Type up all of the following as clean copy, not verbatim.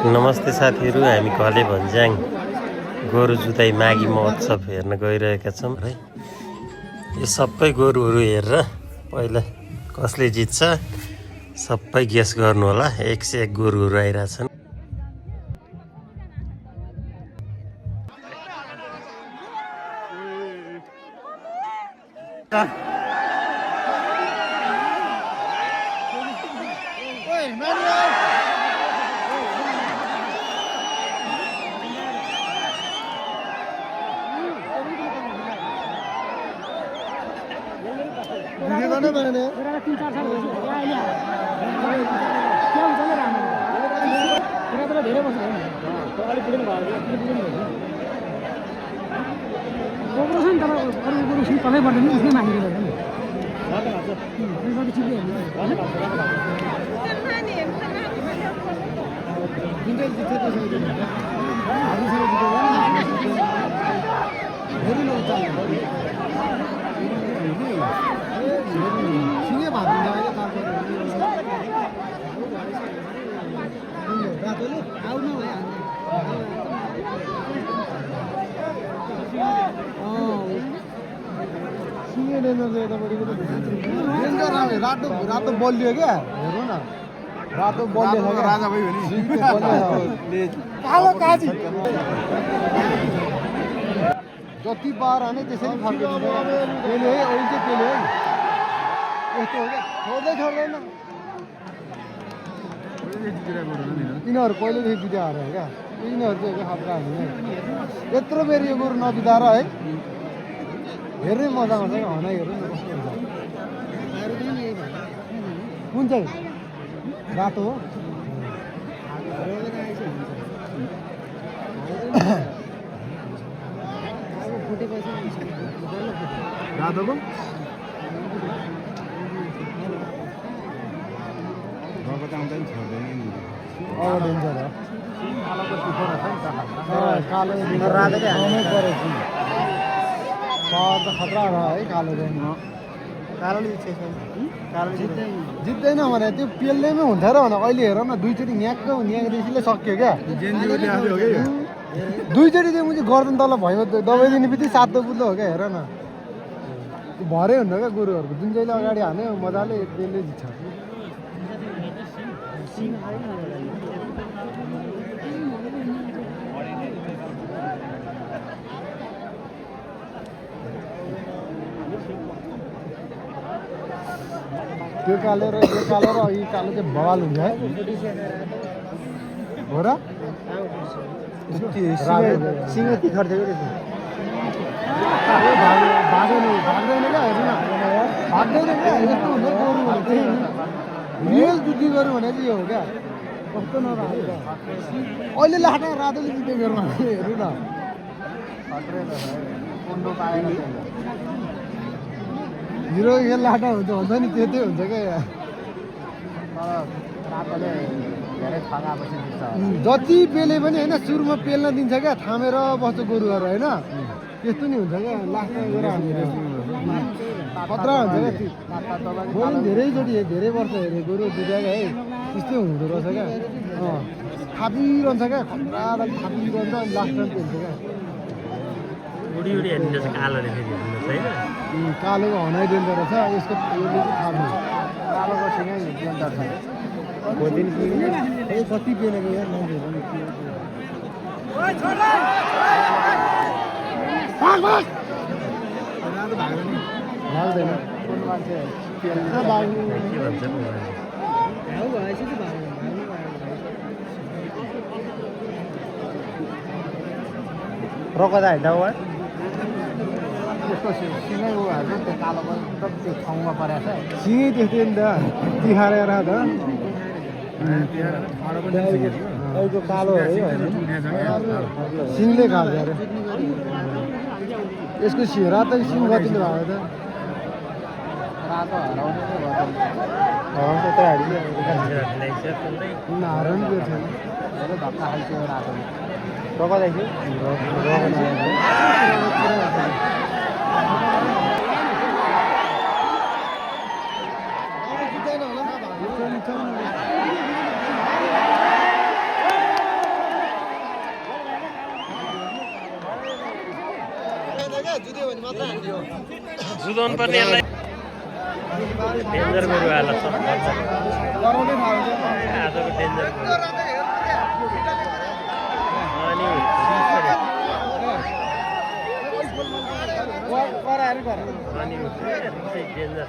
नमस्ते साथीहरू, हामी घले भन्ज्याङ गोरु जुधाइ माघी महोत्सव हेर्न गइरहेका छौँ है। यो सबै गोरुहरू हेरेर पहिला कसले जित्छ सबै गेस गर्नु होला। 101 गोरुहरू आइरहेछन्। रातो बलियो क्या हेर्नु न, रातो बलियो राजा भयो नि कालो काजी जति पार हाने त्यसरी फर्किन्छ। पेले है अहिले चाहिँ पेले है यस्तो हो क्या, छोड्दै छोड्दैन। यिनीहरू पहिलेदेखि बिदा हारे क्या, यिनीहरू चाहिँ खतरा हुने। यत्रो बेर यो गोरु नबिदाएर है हेर्नै मजा आउँछ क्या। हनाइ हेर्नु न कस्तो हुन्छ। कुन चाहिँ रातो हो? रातोको डेन्जर हो। कालो राजाले आउनै परेछ। पावर त खतरा रह्यो है कालो चाहिँ। जित्दैन भने त्यो पेल्दैमै हुन्छ र भने अहिले हेर न, दुईचोटि न्याक्क न्याक्दैसीले सक्यो क्या। दुईचोटि चाहिँ मुझे गर्दन तल भयो दबाई दिने बित्तिकै सातो बुद्ध हो क्या। हेर न भरै हुन्छ क्या गोरुहरूको। जुन चाहिँले अगाडि हान्यो मजाले त्यसले जित्छ। त्यो कालो र यो कालो र यी कालो चाहिँ बवाल हुन्छ है। हो र सिंह तिखर थियो क्या। भाग्दैन क्या, हेर्नु न भाग्दैन क्या। यस्तो हुन्छ गोरु भने चाहिँ रियल जुद्धी गोरु भने चाहिँ यो हो क्या। कस्तो नभएको क्या। अहिले लाटा रातोले जित्यो मेरोमा हेर्नु न। हिरो खेल लाटा हुन्छ भन्छ नि, त्यतै हुन्छ क्या। जति पेले पनि होइन सुरुमा पेल्न दिन्छ क्या, थामेर बस्छ गोरुहरू होइन। त्यस्तो नि हुन्छ क्या। लास्टमा गएर हामीले खतरा हुन्छ क्या। मैले धेरैचोटि धेरै वर्ष हेरेँ गोरु दुधाएको है, त्यस्तै हुँदो रहेछ क्या। थापिरहन्छ क्या, खतरा थापिरहन्छ अनि लास्टमा पेल्छ क्या। कालोको हनाइ डेन्जर रहेछ। यसको थाप्नु कालोको सिँगै डेन्जर छ। कति पेलेको यार मान्छेहरू भाग्दैन मान्छे रोकदा हिँड्दा हो। त्यसको सिँगै ऊ हाल्छ त्यो कालोको एकदम त्यो ठाउँमा परेको छ। सिँगै त्यस्तै नि त तिखारेर त अहिलेको कालो है सिङले खान्छ अरे। यसको रातो सिङ कतिले भएको त रातो हराउने हराउनु त्यो छैन। धक्का खाल्छ रातो रोक्दैछु। जुदाउनु पर्ने यसलाई डेन्जर गोरु आला छ आजको डेन्जर गोरु अनि डेन्जर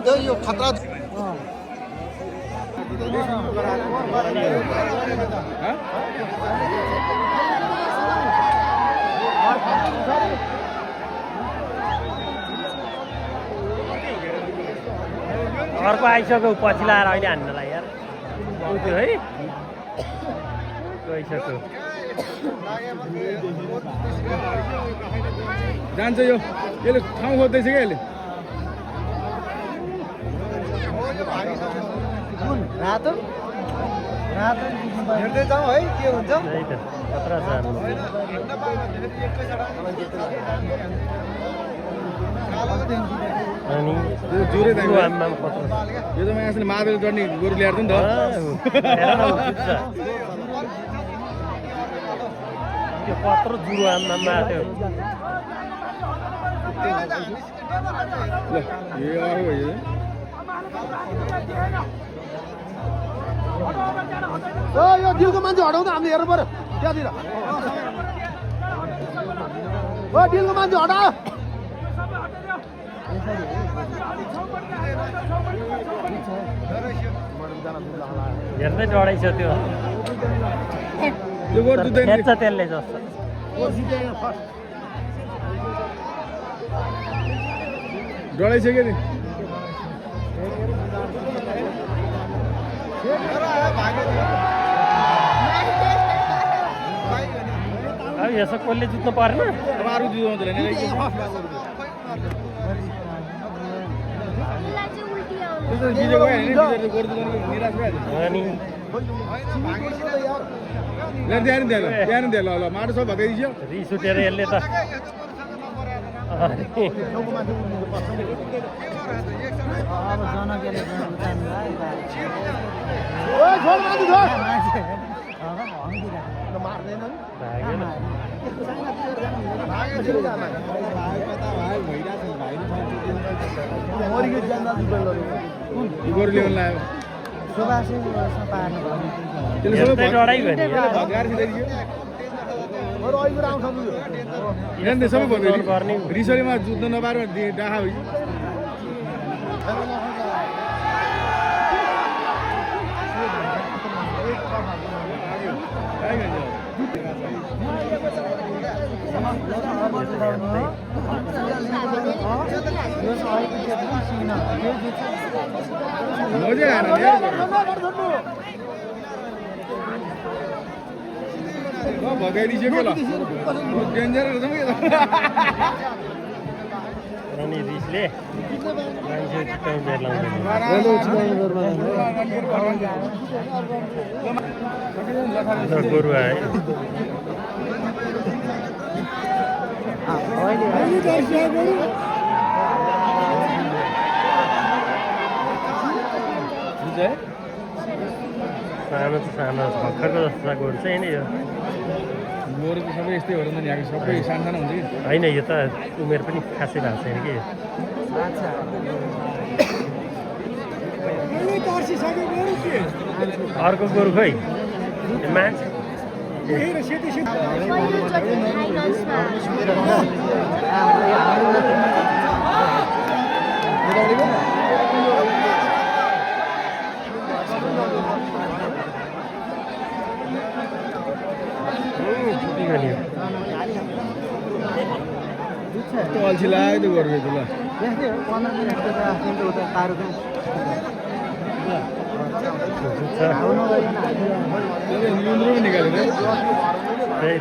छ यो खतरा अर्को आइसक्यो पछि लाएर अहिले हान्नलाई यार उठ्यो है गइसक्यो जान्छ यो यसले ठाउँ खोज्दैछ क्या यसले रातो रातो हेर्दै जाउँ है के हुन्छ त्यही त खतरा छ अनि जोरै दाइ भयो। आम्माम खतरा यो त मान्छेले मादल चढ्ने गोरु ल्याएर नि त त्यो कत्रो जुरो आम्मामा त्यो ल यो आयो यो यो दिलको मान्छे हटाउँदा हामीले हेर्नु पर्यो त्यहाँतिर ओ दिलको मान्छे हटायो हेर्दै डढाइछ त्यो यो गोरु दुधै खेल्छ त्यसले जस्तो डढाइसक्यो नि अब यसो कसले जित्नु परेन अब अरू दुध आउँदैन नि बिजो गयो नि बिजो गोरु दुध निराश भइहाल्छ अनि त्यहाँ नि त्यहाँ नि ल ल माटो सब भगाइदियो रिस उठेर यसले त गोरु ल्याउनु लाग्यो हेर्दै डढाइगयो नि भगाएर सिधाइदियो अहिले सबै भन्यो गर्ने रिसरीमा जुत्न नपाएर डाहा हो मजा आएन भगाइदिइसक्यो ल डेन्जर रहेछ नि अनि रिसले मान्छे चित्ताउनु बेर लाउँदैन गोरु आयो सानो त सानो भर्खरको जस्तो गोरु चाहिँ नि यो गोरु त सबै यस्तै हो र नि यहाँको सबै सानो हुन्छ कि होइन यो त उमेर पनि खासै भएको छैन कि अर्को गोरु खोइ मान्छे अल्छी लाग्यो त्यो गोरु त ल निकालेर त्यही त।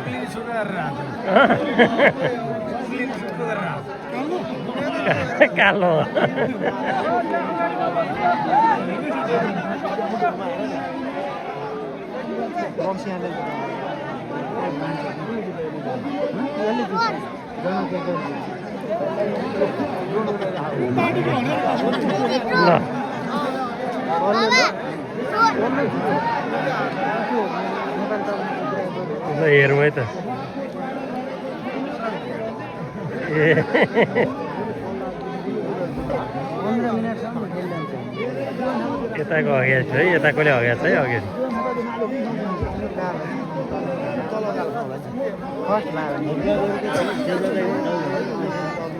कालो ल हेरौँ है त ए यताको हगेको छु है यताकोले हगेको छ है अगाडि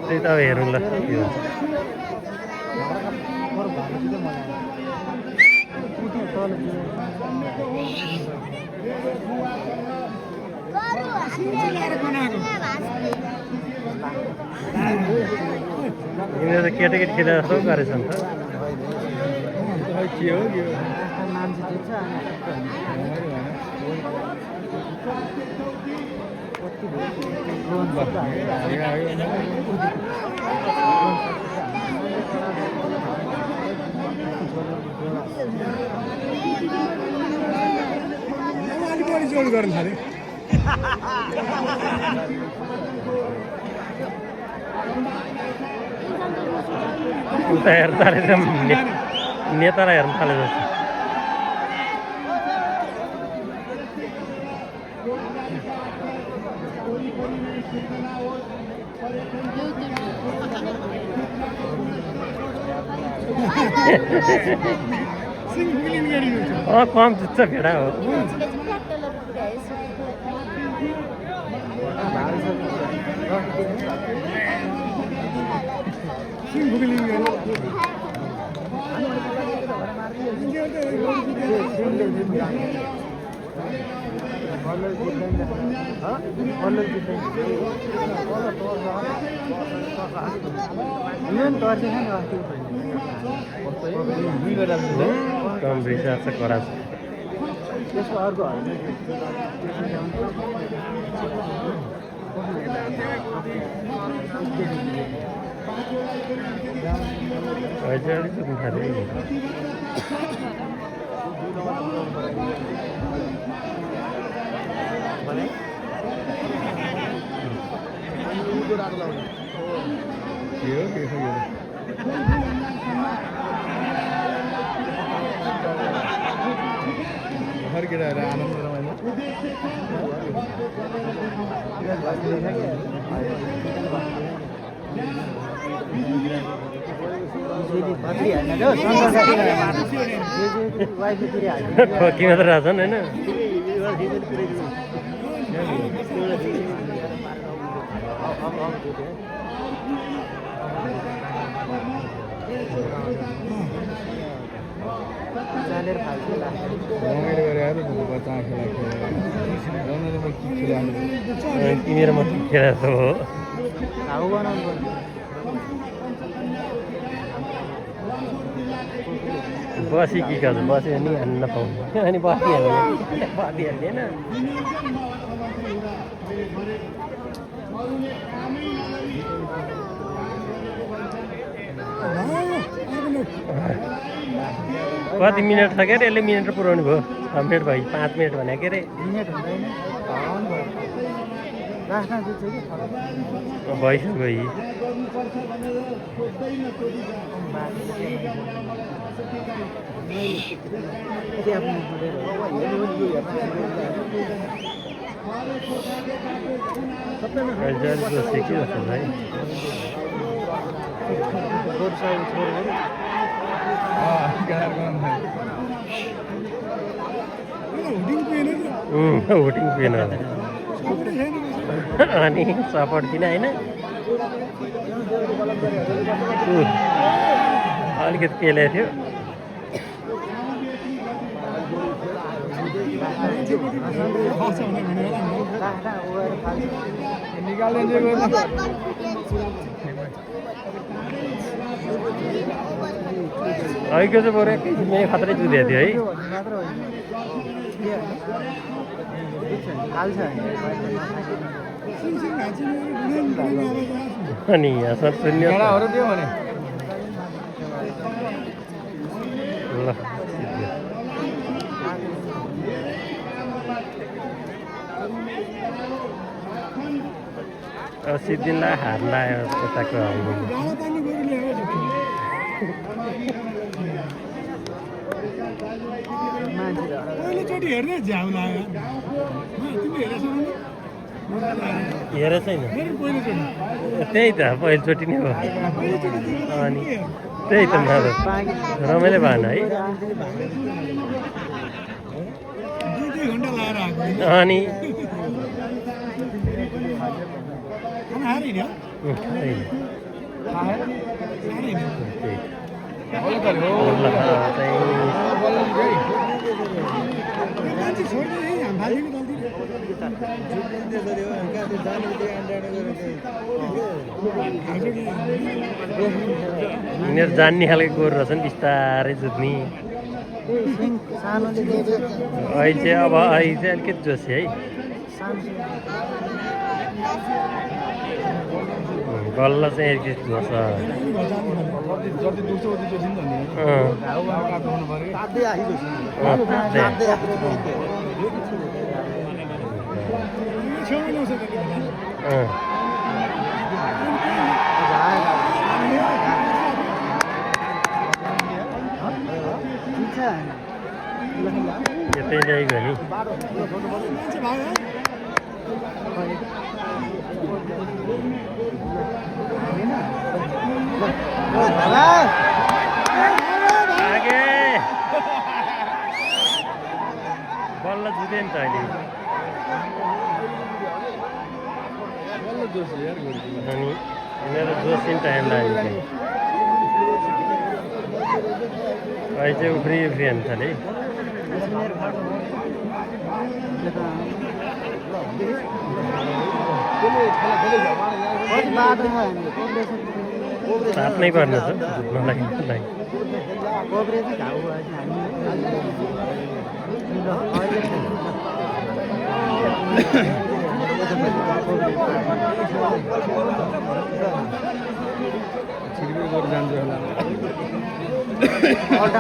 त्यही त अब हेरौँ ल के हुन्छ यिनीहरू त केटाकेटी खेलेर जस्तो गरेछ नि त के हो के हो अलिक बढी जोड गर्नु थाल्यो उता हेर्न थाले नेतालाई हेर्न थाले जस्तो कम जुत्छ भेडा हो कम रिसार्च छ कडा छ अलिक सुत्नु थाल्यो भर्खर केटाहरू आनन्द रमाइलो ठोकी मात्र रहेछन् होइन रमाइलो गरेर बच्चा खेला तिमीहरू मात्रै खेलेको हो बसी कि गर्छ बस्यो नि हान्न पाउँछ अनि बसिहाल्दैन कति मिनट छ के अरे यसले मिनट पुऱ्याउनु भयो 6 मिनट भयो 5 मिनट भने के अरे भइसक्यो यी सिक्यो जस्तो भाइ होटिङ पेन अनि सपोर्ट किन होइन अलिकति पेलेको थियो अहिलेको चाहिँ बरु एकैछिनमै खत्रै जुधेको थियो है अनि यहाँ सर सुन्यो त। केटाहरू दियो भने ल सिद्धिनलाई हार लायो यताको पहिलोचोटि हेर्दै झ्याउ लाग्यो तिमीले हेरेछौ हेरे छैन पहिलोचोटि त्यही त पहिलोचोटि नै हो अनि त्यही त मेरो रमाइलो भएन है 2 घन्टा लाएर आएको अनि खाना खाएर हिँड्यो मान्छे छोड्दै हामी फालिदिएको यिनीहरू जान्ने खालको गोरु रहेछन् बिस्तारै जुत्ने अहिले चाहिँ अब अहिले चाहिँ अलिकति जोसी है गल्ल चाहिँ अलिकति जोस जति दुख्छ उति जोसिन्छ नि छेउमा ल्याउँछ यतै ल्याइगयो नि मान्छे भाग्यो आगे बल्ल जुत्यो नि त अहिले अनि यिनीहरू जोसिन टाइम लाग्यो अहिले चाहिँ उफ्री हाल्नु थाले साथ नै गर्नु छ जुत्नलाई छिटो गरेर जान्छ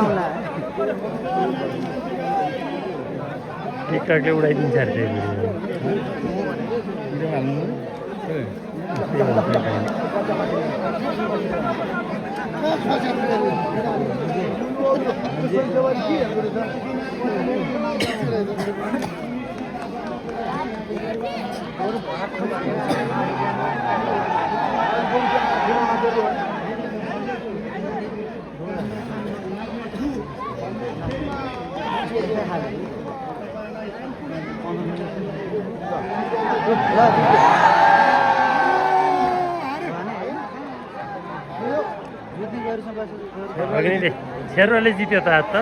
होला टिकटकले उडाइदिन्छ अरे त्यही भिडियो हाल्नु अग्निले छेरोले जित्यो त आज त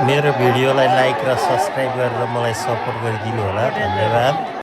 मेरो भिडियोलाई लाइक र सब्सक्राइब गरेर मलाई सपोर्ट गरिदिनु होला धन्यवाद।